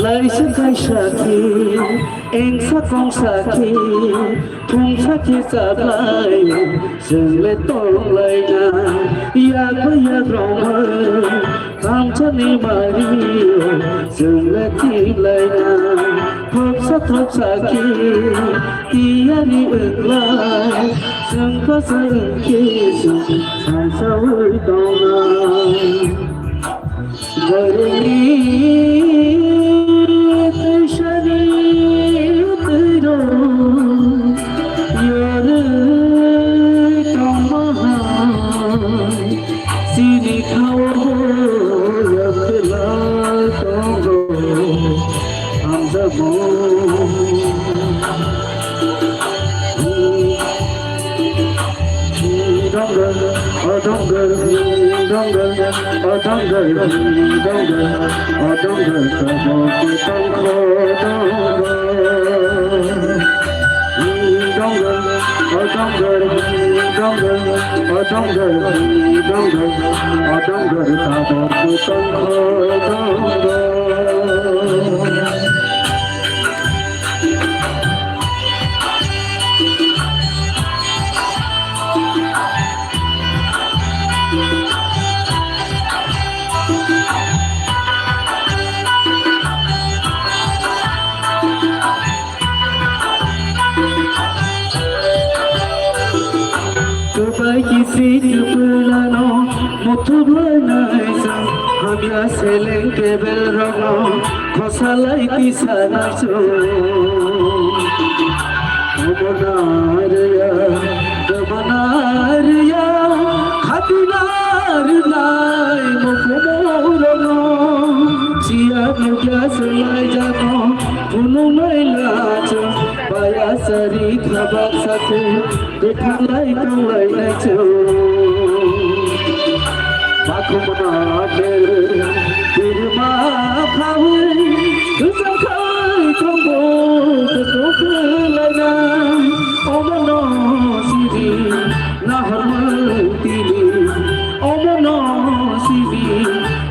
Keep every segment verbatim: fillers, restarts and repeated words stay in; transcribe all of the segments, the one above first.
Laisa kaisa khe, engsa kongsa khe, thungsa khe chaplai, chwng le tonglaina, yak bai yak romwi, thamsani mari, chwng le tiplaina, thopsa thopsa khe, tiyari wnglai, chwng kasa wngkhe, chwng thamsawi tongnai. Borokni twisani twirok yorwi tongma hai, chini khao yakla tongo hamjabo. Dongol, o dongol, dongol, o dongol, dongol, o dongol, tabok tongkho dongol. Dongol, o dongol, dongol, o dongol, dongol, o dongol, tabok tongkho dongol. Kwbai kisi kwpwlano muthublainai chwng, hamya seleng tebel rokno khosalai tisanai chwng. Omo narya, omo narya, khatina rwnai mukumu rokno, chiya nukya swlai jano, phunuknai lacho, baya sari khabak sakhe, kwthalai tonglainai chwng. Bakhumna bel birma khawi, kwchangkhai tongbo kwchuk lainai. Omono siri nahormai tini, omono siri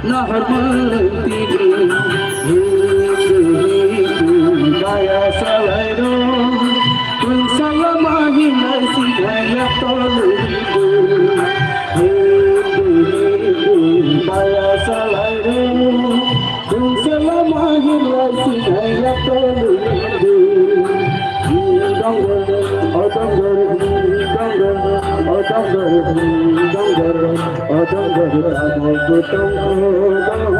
nahormai tini. Hindu, Hindu, baya salairo. Tungsala mahi lai sinai ya tolu hindu. Hindu, hindu, baya salai ru. Tungsala mahi lai sinai ya tolu hindu. Dongor, o dongor, dongor, o dongor, dongor, o dongor, tabok tongkho dongor.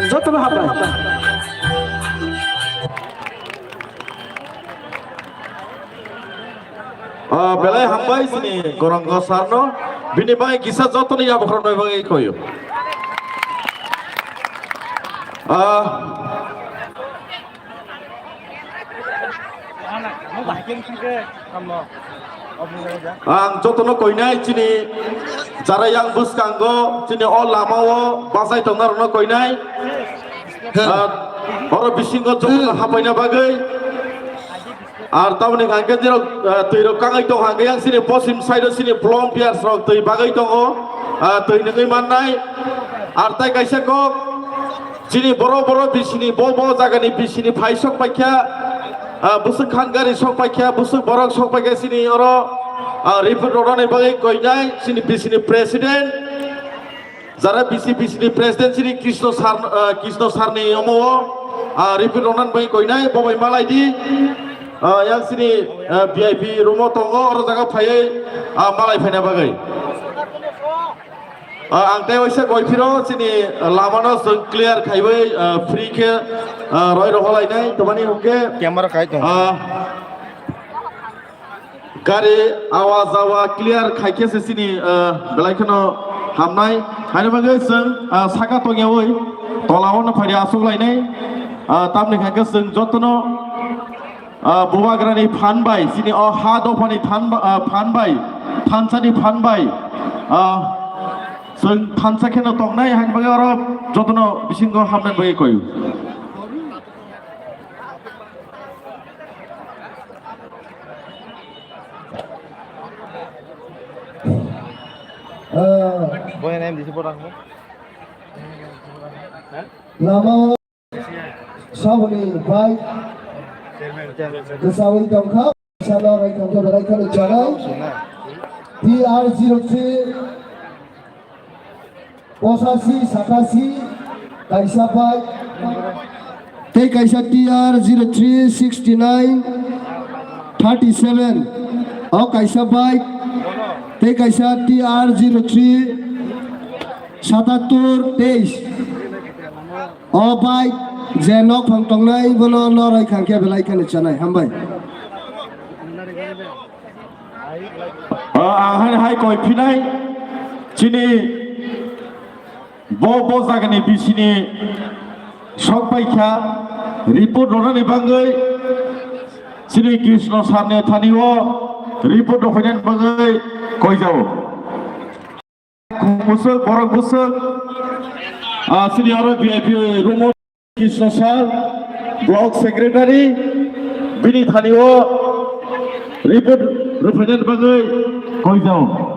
Jotono hambai. Ah, belai hambai chini Gorongsa sir no. Bini bai kisa joto ni yabukhrom bai bai koyo. Ah. Ang joto no koinai chini jara yang bwskango chini o lama o bachai tongna rok no koinai. Ah, oro bisingo joto no hapaina bagwi. Ar tamoni hwnkhe nirok, ah, twi rok kangwi tong hwnkhe yang sini posim side o sini volunteers rok twi bagwi tongo, ah, twi nungwi mannai. Ar tai kaisa kok chini borok borok bisini bo bo jagani bisini phai sok paikha, ah, bwswk khan gari sok paikha, bwswk borok sok paikha sini oro, ah, report rwnani bagwi koinai sini bisini president. Jara B C B C ni president sini Krishna sir, ah, Krishna sir ni omo o, ah, repeat rok nan bai koinai bo bai malai di. Ah, yang sini, ah, V I P room o tongo, oro jaga phaiwi, ah, malai phaina bagwi. Ah, ang tei waisa koi phiro sini, ah, lama no chwng clear khaiwi, ah, free khe, ah, roi rohor lainai tomani hwnkhe. Camera kai tong. Ah, Gari awa jawa clear khaikhe se sini, ah, belai kheno Hamnai, haino bagwi chwng, ah, saka tongyawi tola-o no phaidi aswk lainai, ah, tamni kha khe chwng jotono, ah, bubagrani phan bai, chini o ha dophani than ba-, ah, phan bai, thansani phan bai, ah, chwng thansa kheno tongnai, haino bagwi oro jotono bisingo hamnani bagwi koi. Ah. Boy, name disi borang mo? Lama saboni bai. Kesawi tongkha, sana rai tongkha, berai kha chanai. T R zero three. Pochashi, satashi, kaisa bike. Tei kaisa T R zero three sixty nine thirty seven. O kaisa bike. Tei kaisa T R zero three satattur teis. O bike je nok phang tongnai bono noroi khang khe belai kheno chanai. Hambai. O, ang hai, hai koi phinai chini bo, bo jagani bisini sok paikha report rwnani bagwi chini Krishna sir ni thani o report rw phainani bagwi koi jao. Khum bwswk, borok bwswk, ah, chini oro V I P room o Krishna sir, block secretary, bini thani o report rw phainani bagwi koi jao.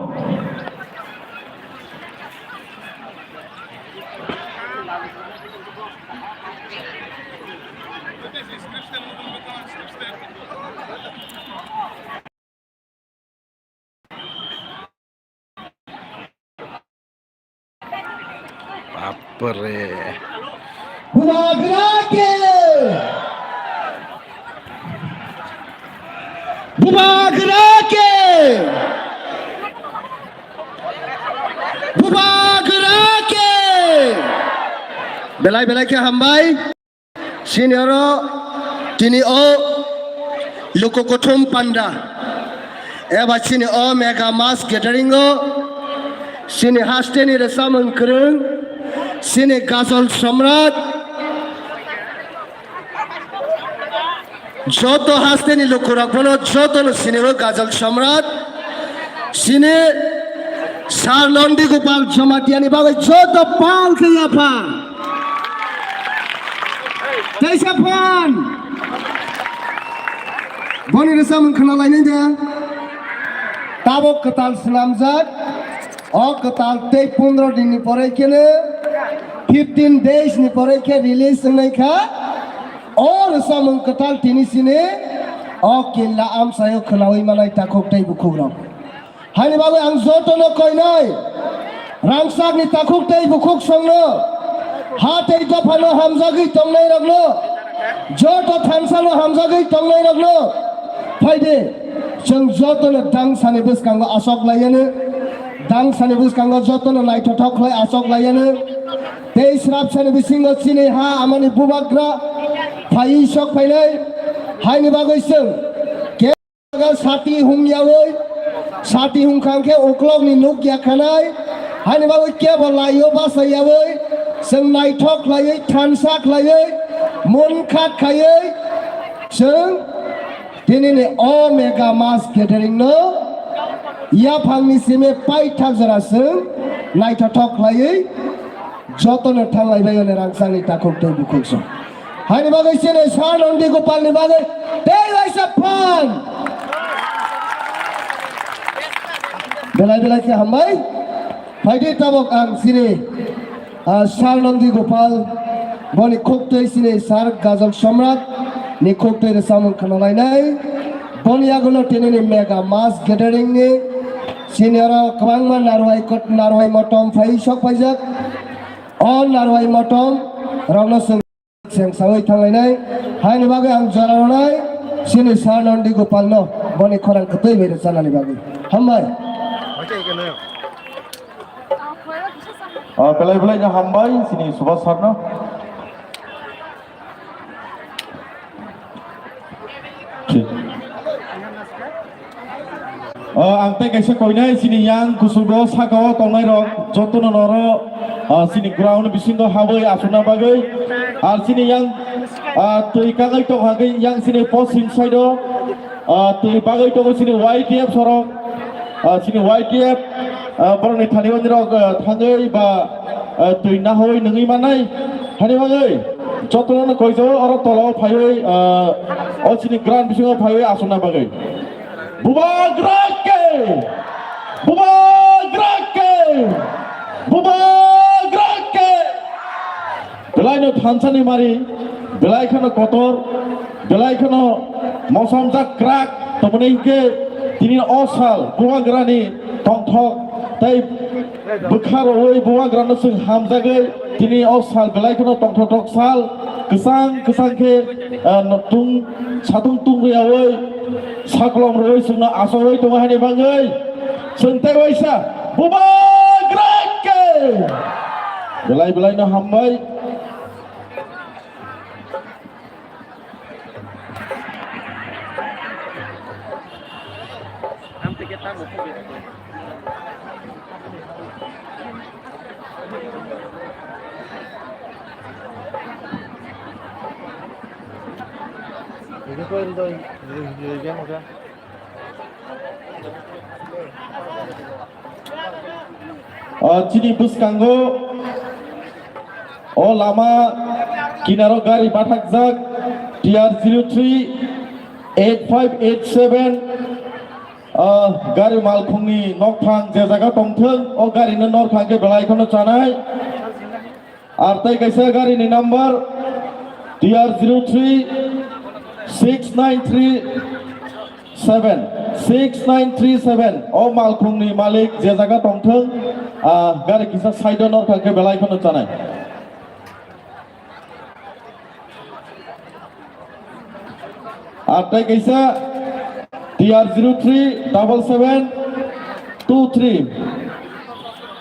Bapre. Bubagra ke! Bubagra ke! Bubagra ke! Belai belai khe hambai. Chini oro tini o luku kuthum panda eba chini o mega mass gathering o chini hasteni rwchapmung kwrwng, chini gajol somrat, joto hasteni lukurok bono jotono sinio gajol somrat. Chini Sir Nondi Gopal Jamatia ni bagwi joto pal khe yapha. Teisa phan. Boni rwchapmung khna lainai de. Tabok kwtal swnamjak. O kwtal tei pondro din ni pore khe no, fifteen days ni pore khe release wngnai kha. O rwchapmung kwtal tini sini o killa amchaio khwlawi manai takhuk tei bukhukrok. Haini bagwi ang jotono koinai, rangchakni takhuk tei bukhuk songno, ha tei dophano hamjagwi tongnairokno, joto thansano hamjagwi tongnairokno, phaide, chwng jotono dangsani bwskango asok laiyano, dangsani bwskango jotono naithothok khlai asok laiyano, tei srapsani bisingo chini ha amani bubagra phaiwi sok phainai, haini bagwi chwng Sati hum yawi, sati hum khang khe uklok ni nuk ya khanai, hani bagwi kebo laio basa yawi, chwng naithok khlaiwi, thansa khlaiwi, mun khat khaiwi, chwng tini ni o mega mass gathering no yaphang ni simi paithak jora chwng naithothok khlaiwi, jotono thanglai bai oni rangchakni takhuk tei bukhuk song. Haini bagwi chini Sir Nondi Gopal ni bagwi tei waisa phan. Belai belai khe hambai. Phaidi tabok ang chini, ah, Sir Nondi Gopal boni khuktwi chini Sir Gajol Somrat ni khuktwi rwchapmung khna lainai. Boni yagulo tini ni mega mass gathering ni sini oro kwbangma narwai kot-, narwai motom phai sok paijak. O narwai motom rokno chwng seng sawi thanglainai. Haini bagwi ang jora rwnai chini Sir Nondi Gopal no boni khorang kwtwi bai rwchanani bagwi. Hambai. Ah, belai belai no hambai chini Subhas sir no. O, ang tei kaisa koinai chini yang kusugo saka o tongnai rok jotono noro, o, chini ground bisingo habwi asukna bagwi. Ar chini yang, a, twi kagwi tongo hagwi yang chini poschim side o, a, twi bagwi tongo chini Y T F sorok, a, chini Y T F, a, borokni thani oni rok, a, thangwi ba, a, twi nahoi nungwi mannai. Hani bagwi jotono koijago oro tolao phaiwi, a, o chini ground bisingo phaiwi asukna bagwi. Bubagra ke! Bubagra ke! Bubagra ke! Belaino thansani mari, belai kheno kotor, belai kheno mosamjak krak, tamoni hinkhe tini o sal Bubagrani tongthok tei bwkha rwui Bubagrano chwng hamjagwi tini o sal belai kheno tongthok sal kwchang kwchang khe, ah, tung satung tung rwyaui saklom rwui chwngno achogwi tongo hani bagwi chwng tei waisa Bubagra ke belai belaino hambai. O chini bwskango o lama kinaro gari bathakjak T R zero three eight five eight seven, o gari malkhungni nokphang je jaga tongthwng, o garino norkha khe belai kheno chanai. Ar tei kaisa garini number T R zero three six nine three seven, six nine three seven. O malkhungni malik je jaga tongthwng, ah, gari kisa side o norkha khe belai kheno chanai. Ar tei kaisa T R zero three double seven two three,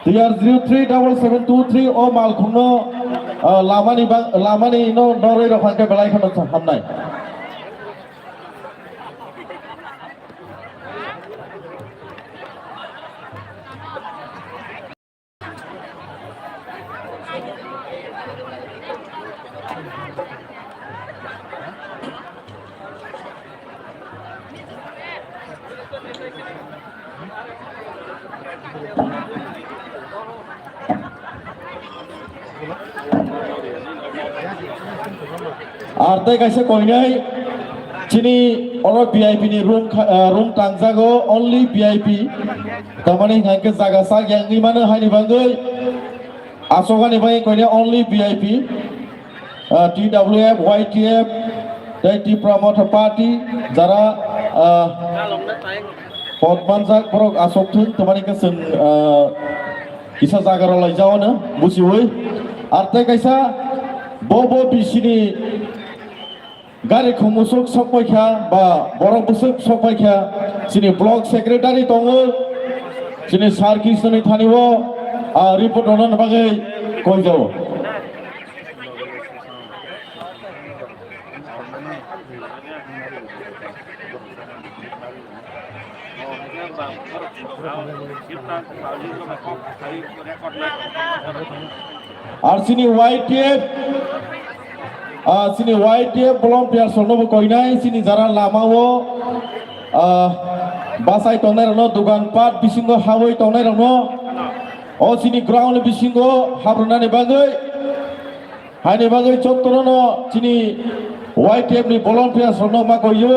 T R zero three double seven two three o malkhungno, ah, lamani bang-, lamani no norwi rok hwnkhe belai kheno hamnai. Ar tei kaisa koinai chini oro V I P ni room kha-, ah, room tangjago, only V I P. Tamani hwnkha khe jaga sak yang wngwi mano haini bagwi. Asokani bagwi koinai only V I P. Ah, T W F, Y T F, tei Tipra Motha Party, jara, ah, pot manjak borok asok thung, tamani hwnkhe chwng, ah, kisa jaga rw lai jao no, buchiui. Ar tei kaisa bo, bo bisini gari khumsuk sok pai kha, ba borok bwswk sok pai kha, chini block secretary tongo, chini Sir Krishnani thani o, ah, report rwna bagwi koi jao. Ar chini Y T F, ah, chini Y T F volunteers rokno bo koinai, chini jara lama o, ah, bachai tongnai rokno, dogan pat bisingo habwi tongnai rokno, o chini ground bisingo habrwnani bagwi. Haini bagwi jotono no chini Y T F ni volunteers rokno ma koiyo,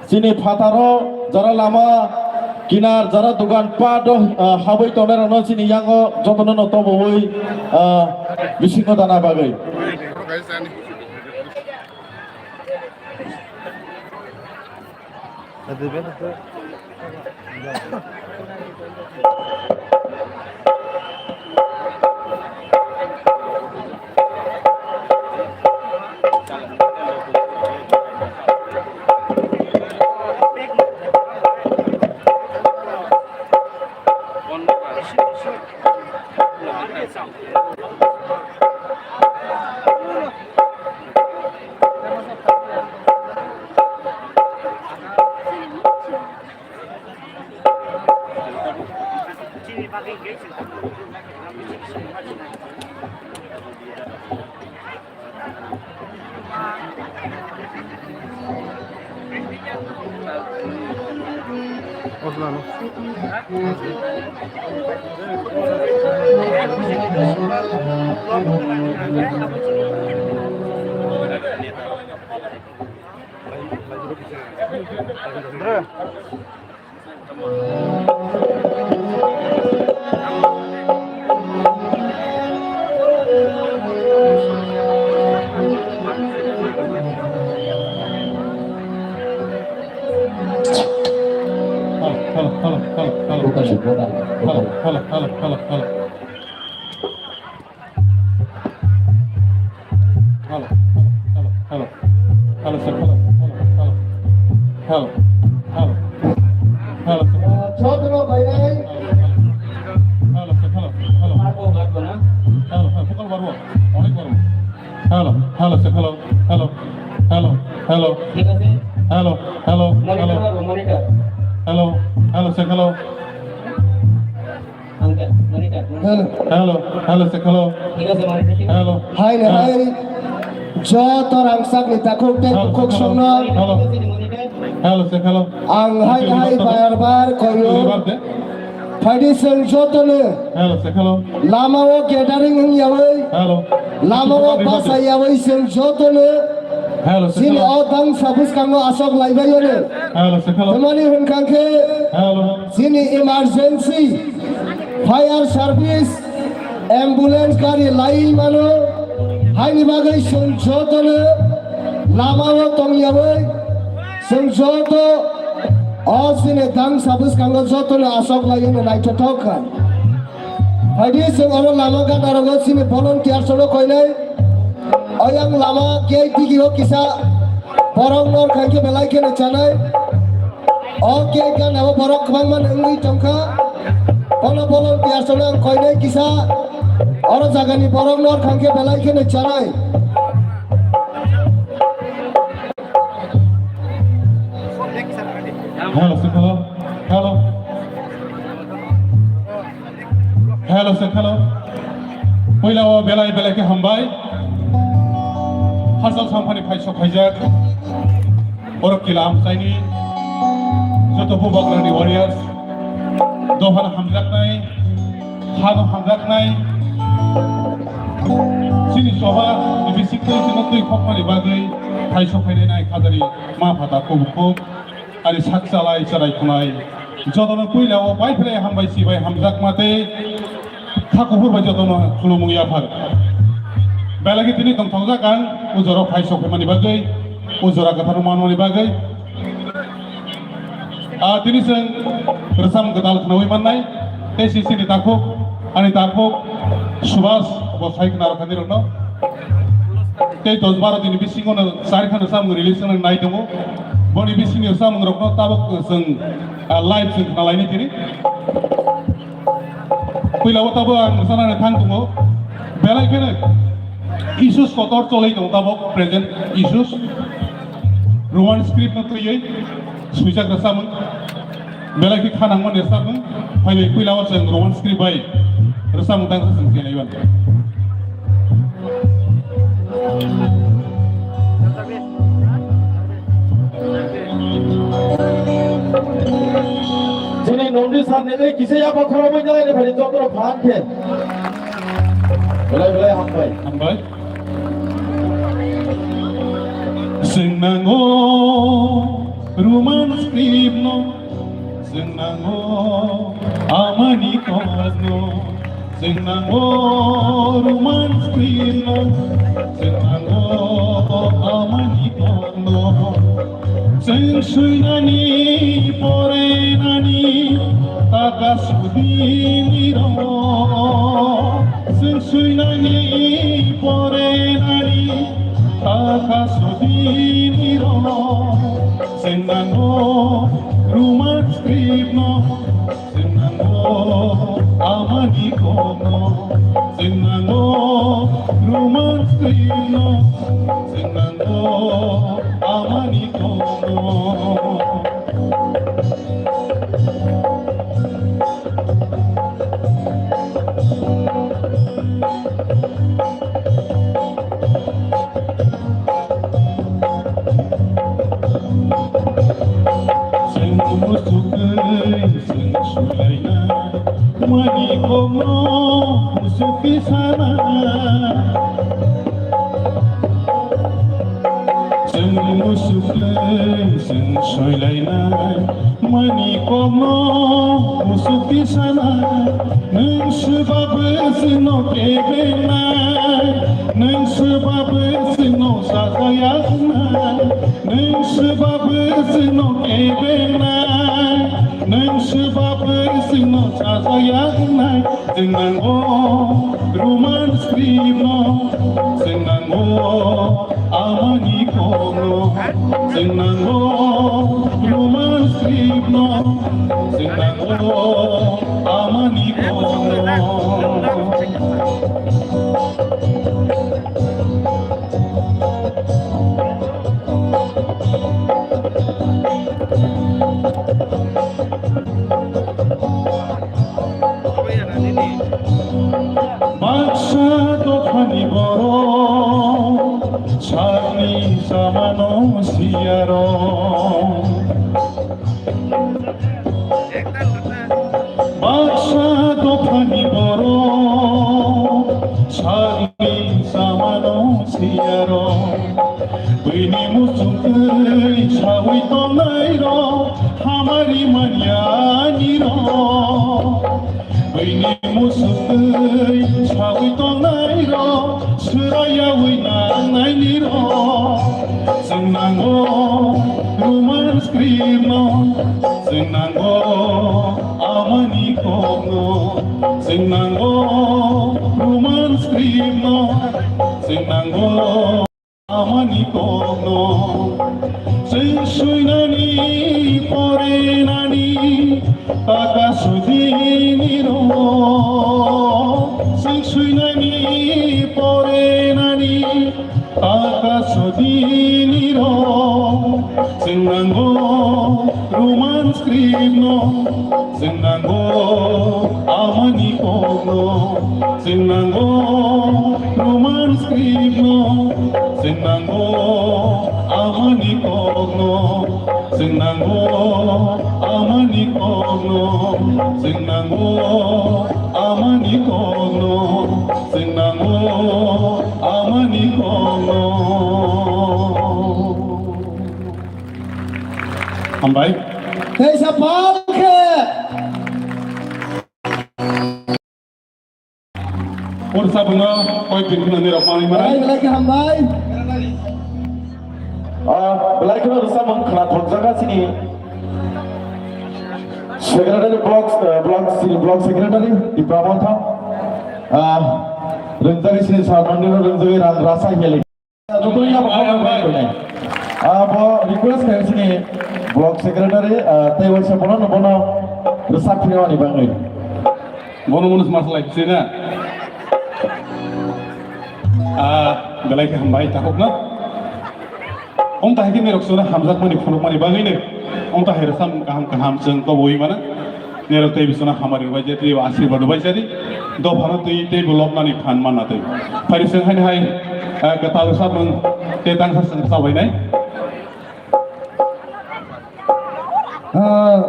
chini phataro jara lama kinar jara dogan pat o, ah, habwi tongnai rokno chini yango jotono no tobowi, ah, bisingo dana bagwi. Hello, hello, hello, hello, hello. Hello, hello, hello, hello, hello. Hello, hello, hello, hello. Hello, sir, hello, hello, hello. Hello, hello. Hello, sir. Chhodro bhai. Hello, sir, hello, hello. Hello, hello, vocal বাড়াও, অনেক বাড়াও। Hello, hello, sir, hello, hello, hello, hello. ঠিক আছে। Hello, hello, hello. Monitor, monitor. Hello, hello, sir, hello. Hello. Hello, hello, sir, hello. Hello. Hai, hai. Joto rangchakni takhuk tei bukhuk songno. Hello. Hello, sir, hello. Ang hai, hai, bar, bar koyo. Phaidi chwng jotono. Hello, sir, hello. Lamao gathering wngyawi. Hello. Lamao bachayawi chwng jotono. Hello, sir, hello. Chini o dangsa bwskango asok laibai ano. Hello, sir, hello. Tamani hwnkha khe. Hello. Chini emergency fire service, ambulance gari lai mano, haini bagwi chwng jotono lamao tongyawi chwng joto o chini dangsa bwskango jotono asok lai hwnwi naithothok kha. Phaidi chwng oro lama gana rogo chini volunteers rok koinai. Oyang lama gate digi o kisa borok nor khankhe belai kheno chanai. O gate gana o borok kwbangma wngwi tongkha. Bono volunteers rok ang koinai kisa oro jagani borok nor khankhe belai kheno chanai. Hello, sir, hello. Hello. Hello, sir, hello. Puila o belai belai khe hambai. Hachal samphani phai sok phaijak. Borok kila amchaini. Joto Bubagrani warriors. Dophano hamjaknai. Hano hamjaknai. Chini soba ni bisik twi chini twi khokmani bagwi phai sok phainai nai khajani ma phata kubuk kuk. Ani sak chalai chwrai khwnai jotono puila o bai phlai hambai si bai hamjakma tei kha kuphur bai jotono khulumung yaphar. Belai khe tini tongthokjak ang o jora phai sok phaimani bagwi, o jora kwthar manmani bagwi. Ah, tini chwng rwchapmung kwtal khwnaui mannai, tei sisini takhuk, ani takhuk Subhas bo sai khna rwkha nirokno. Tei dos baro dini bisingo no char khan rwchapmung release wngna nai tongo. Boni bisingni rwchapmung rokno tabuk chwng, ah, live chwng khna lainai tini. Puila o tabuk ang rwchapnani thang tongo. Belai kheno issues kotor cholai tongo tabuk present issues. Roman script no twiwi swijak rwchapmung. Belai khe kha nangmani rwchapmung. Phailai puila o chwng Roman script bai rwchapmung tangsa chwng khenaiba. Chini Nandi sir ni tei kisa yapha khoroknwi nalai ni phai joto rok phan khe. Belai belai hambai. Hambai. Chwng nango Roman script no, chwng nango amani kokno, chwng nango Roman script no, chwng nango amani kokno. Chwng swinani porenani taka sudini rok. Chwng swinani porenani taka sudini rok. Chwng nango Roman script no. Chwng nango amani kokno. Chwng nango Roman script no. Chwng nango amani kokno. Suti sana. Chwng musuklwng chwng soilainai mani kokno musuti sana. Nwng swbabu chwngno kebengnai, nwng swbabu chwngno sajaya wngnai, nwng swbabu chwngno kebengnai, nwng swbabu chwngno sajaya wngnai. Chwng nango Roman script no, chwng nango amani kokno, chwng nango Roman script no, chwng nango amani kokno. Baksa dophani borok sakni chamano siyarok. Baksa dophani borok sakni chamano siyarok. Buini muchungtwi sawi tongnairok hamari manyanirok. Buini muchungtwi sawi tongnairok swraiyawi nangnainirok. Chwng nango Roman script no, chwng nango amani kokno, chwng nango Roman script no, chwng nango amani kokno. Chwng swinani porenani taka sudini ro. Chwng swinani porenani taka sudini ro. Chwng nango Roman script no, chwng nango amani kokno, chwng nango Roman script no, chwng nango amani kokno, chwng nango amani kokno, chwng nango amani kokno, chwng nango amani kokno. Hambai. Teisa pal khe. Pursa bungo koi bin khna ni rok manwi manai. Belai belai khe hambai. Ah, belai kheno rwchapmung khna thokjak sini secretary block, eh, block, sini block secretary Tipra Motha. Ah, rwngjak sini sar mandi rok rwngjak rang rasa heli. Jotono abo kok bai bai nai. Abo request khe sini block secretary, ah, tei waisa bono no bono rwchap phiyani bagwi. Bono bono smash lai sina. Ah, belai khe hambai takhuk na. Ong tahai khe merok sona hamjakmani phunukmani bagwi no. Ong tahai rwchapmung kaham kaham chwng kobwi mana. Nero tei bisona hamari bai jati, asirwad bai jati. Dophano tei, tei bolok nani phan mana tei. Phari seng hai hai, eh, kwtal sabung, tei tangsa seng sabai nai. Ah,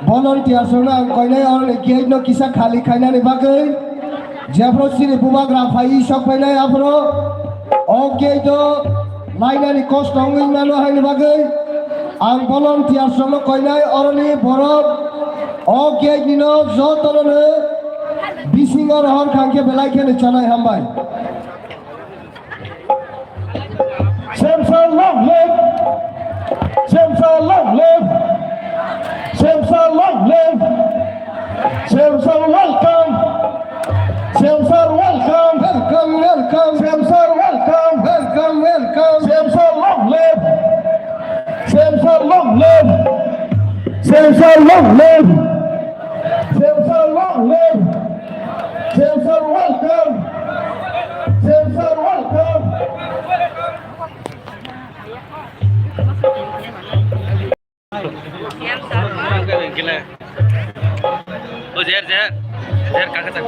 volunteer songno ang koinai oroni gate no kisa khali khainani bagwi. Jephru sini bubagra phai sok phainai aphuru. O gate o lainani kosto wngwi mano haini bagwi ang volunteer songno koinai oroni borok o gate nino jotono no bisingo rohor khangkhe belai kheno chanai hambai. Semsa long live! Semsa long live! Semsa long live! Semsa welcome! Semsa welcome! Welcome, welcome! Semsa welcome! Welcome, welcome! Semsa long live! Semsa long live! Semsa long live! Semsa long live! Semsa welcome! Semsa welcome! O zer, zer, zer, kaka chak.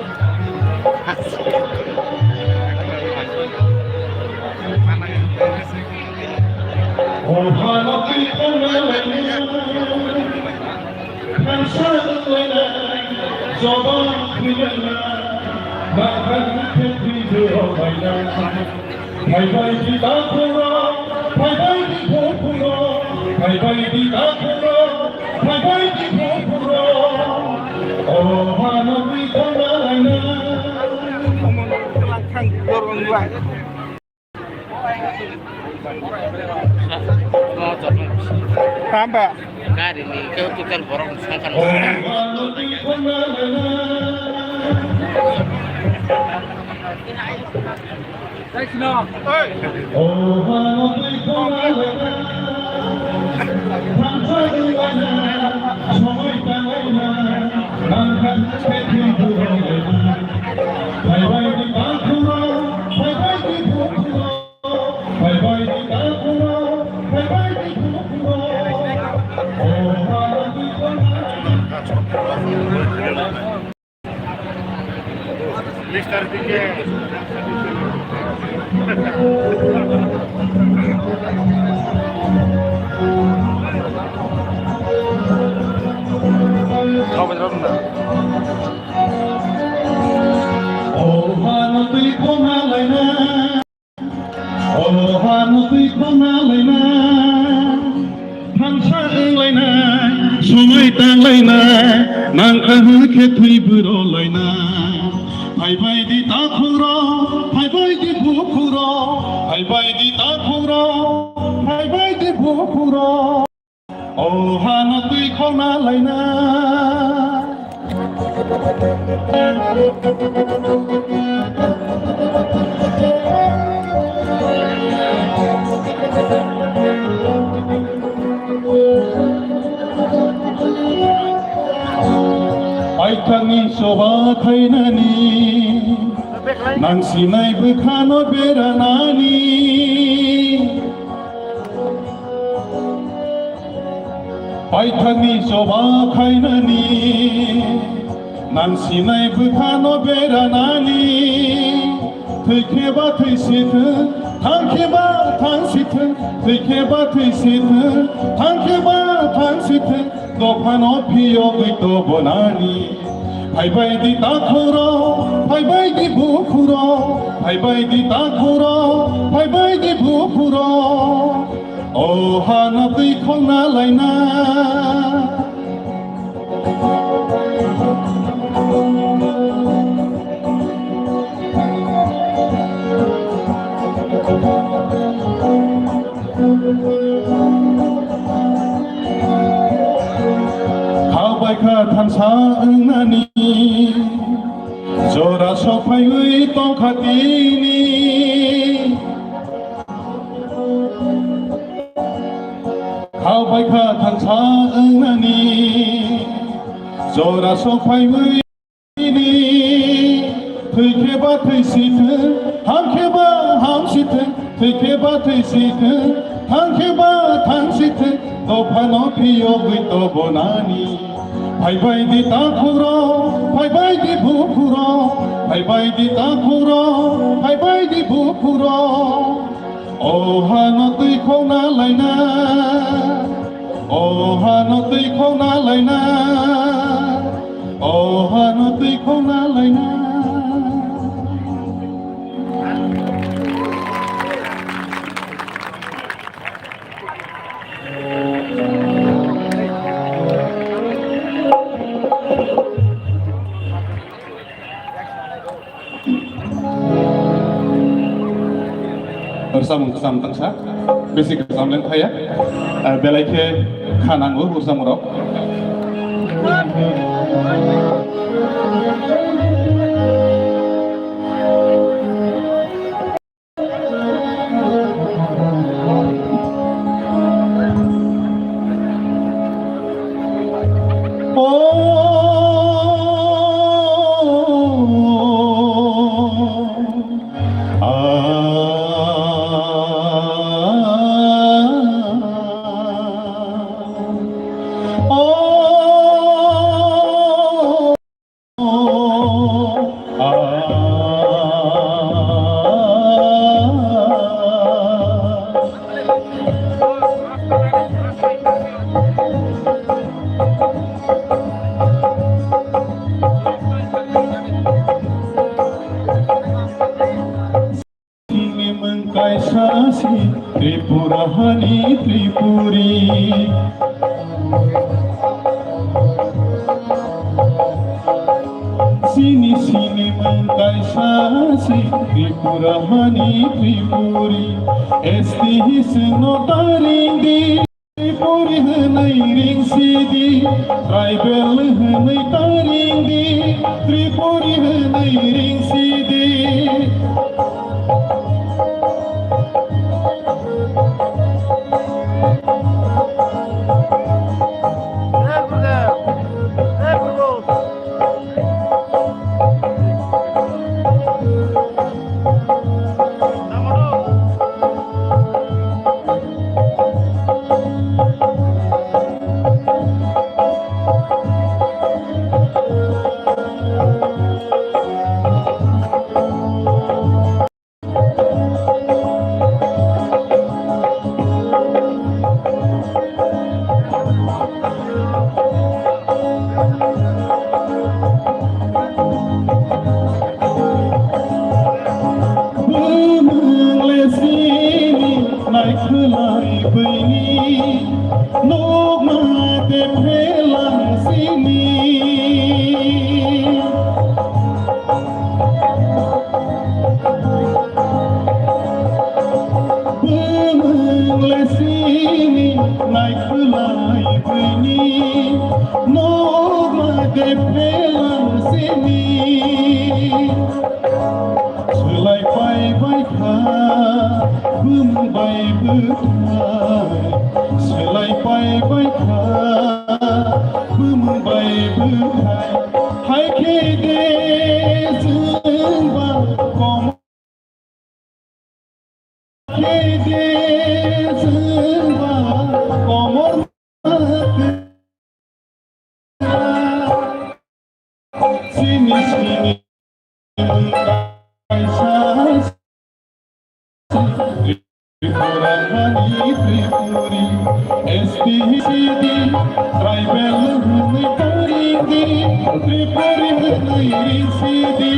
Phaibai di takhukro, phaibai di bukhukro, phaibai di takhukro, phaibai di bukhukro. O hano twi khongna laina. Tamba. Gari ni kau tukar borok songkar. Mister P K. Oh, hano twi khongna laina. O hano twi khongna laina, thansa wng laina, somoi tang laina, nang kaham khe thwi bwro laina. Phaibai di takhukro, phaibai di bukhukro, phaibai di takhukro, phaibai di bukhukro. O hano twi khongna laina. Paithakni choba khainani, nang sinai bwkhano beranani. Paithakni choba khainani, nang sinai bwkhano beranani. Thwi khe ba thwi si thwng, thang khe ba thang si thwng, thwi khe ba thwi si thwng, thang khe ba thang si thwng, dophano phiyogwi tobonani. Phaibai di takhukro, phaibai di bukhukro, phaibai di takhukro, phaibai di bukhukro. O hano twi khongna laina. Khao bai kha thansa wngnani, jora sok phaiwi tong kha tini. Khao bai kha thansa wngnani, jora sok phaiwi tini. Thwi khe ba thwi si thwng, ham khe ba ham si thwng, thwi khe ba thwi si thwng, thang khe ba thang si thwng, dophano phiyogwi tobonani. Phaibai di takhukro, phaibai di bukhukro, phaibai di takhukro, phaibai di bukhukro. O hano twi khongna laina, o hano twi khongna laina, o hano twi khongna laina. Rwchapmung kwcham tongsa, bisi kwcham leng phaiya, ah, belai khe kha nango rwchapmung rok. Kaisa si Tripura hani Tripuri. Sini sini mung kaisa si Tripura hani Tripuri. S T hi sino taring di. Tripuri hwnwi ring sidi, tribal hwnwi ta ring di, Tripuri hwnwi ring sidi. Bwmwng le sini naikhwlai bwini, nokma de phelang sini. Bwmwng le sini naikhwlai bwini, nokma de phelang sini. Swlai pai bai kha bwmwng bai bwthai, swlai pai bai kha bwmwng bai bwthai. Hai khe de chwng ba kom Tribal hwnwi ta ring di, Tripuri hwnwi ring sidi.